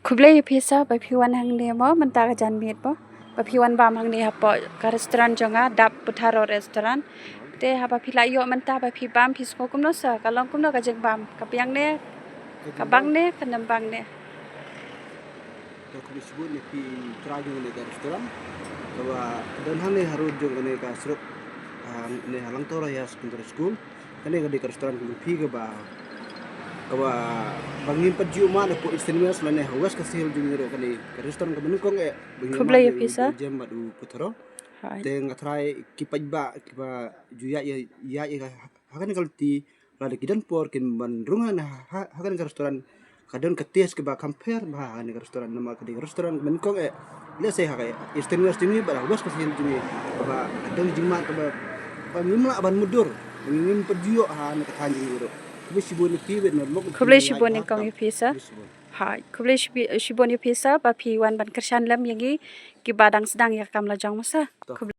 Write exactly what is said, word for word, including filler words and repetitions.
Khublei ïa phi sir ba phi wan hangne mo, mynta ka janmiet mo. Ba phi wan bam hangne hapoh ka restaurant jong nga, Dap Putharo Restaurant. Te haba phi la ïoh mynta ba phi bam, phi sngew kumno sir, ka long kumno ka jingbam? Ka biang ne, ka bang ne, ka nembang ne? Te khublei shibun ïa phi trai jong kane ka restaurant. Kaba don hangne ha road jong kane ka surok, ah, ne ha Langtor Higher Secondary School. Kane ka dei ka restaurant kaba phi kaba, kaba ngim pat ju ïoh mad hapoh Eastern West lane ha West Khasi Hills jong ngi ruh, kane ka restaurant kaba nyngkong eh. Khublei ïa phi sir. Jem bad u Putharo. Hai. Te nga trai ki paidbah kiba ju ïaid ïa, ïaid ïa ha kane ka lynti, lada ki don por kin ban rung ha, ha, ha kane ka restaurant, ka don ka taste kaba compare bha ha kane ka restaurant, namar ka dei ka restaurant kaba nyngkong eh. Let's say ha ka Eastern West jong ngi bad ha West Khasi Hills jong ngi, kaba ka don jingmad kaba, ba ngim lah ban mutdur, ngim pat ju ïoh ha kane ka thaiñ jong ngi ruh. Khublei shibun ïa phi bad na lok. Khublei shibun nyngkong ïa phi sir. Khublei shibun. Hai, khublei shibi-, shibun ïa phi sir ba phi wan ban kyrshan lem ïa ngi kiba dang sdang ïa ka kam la jong mo sir. To.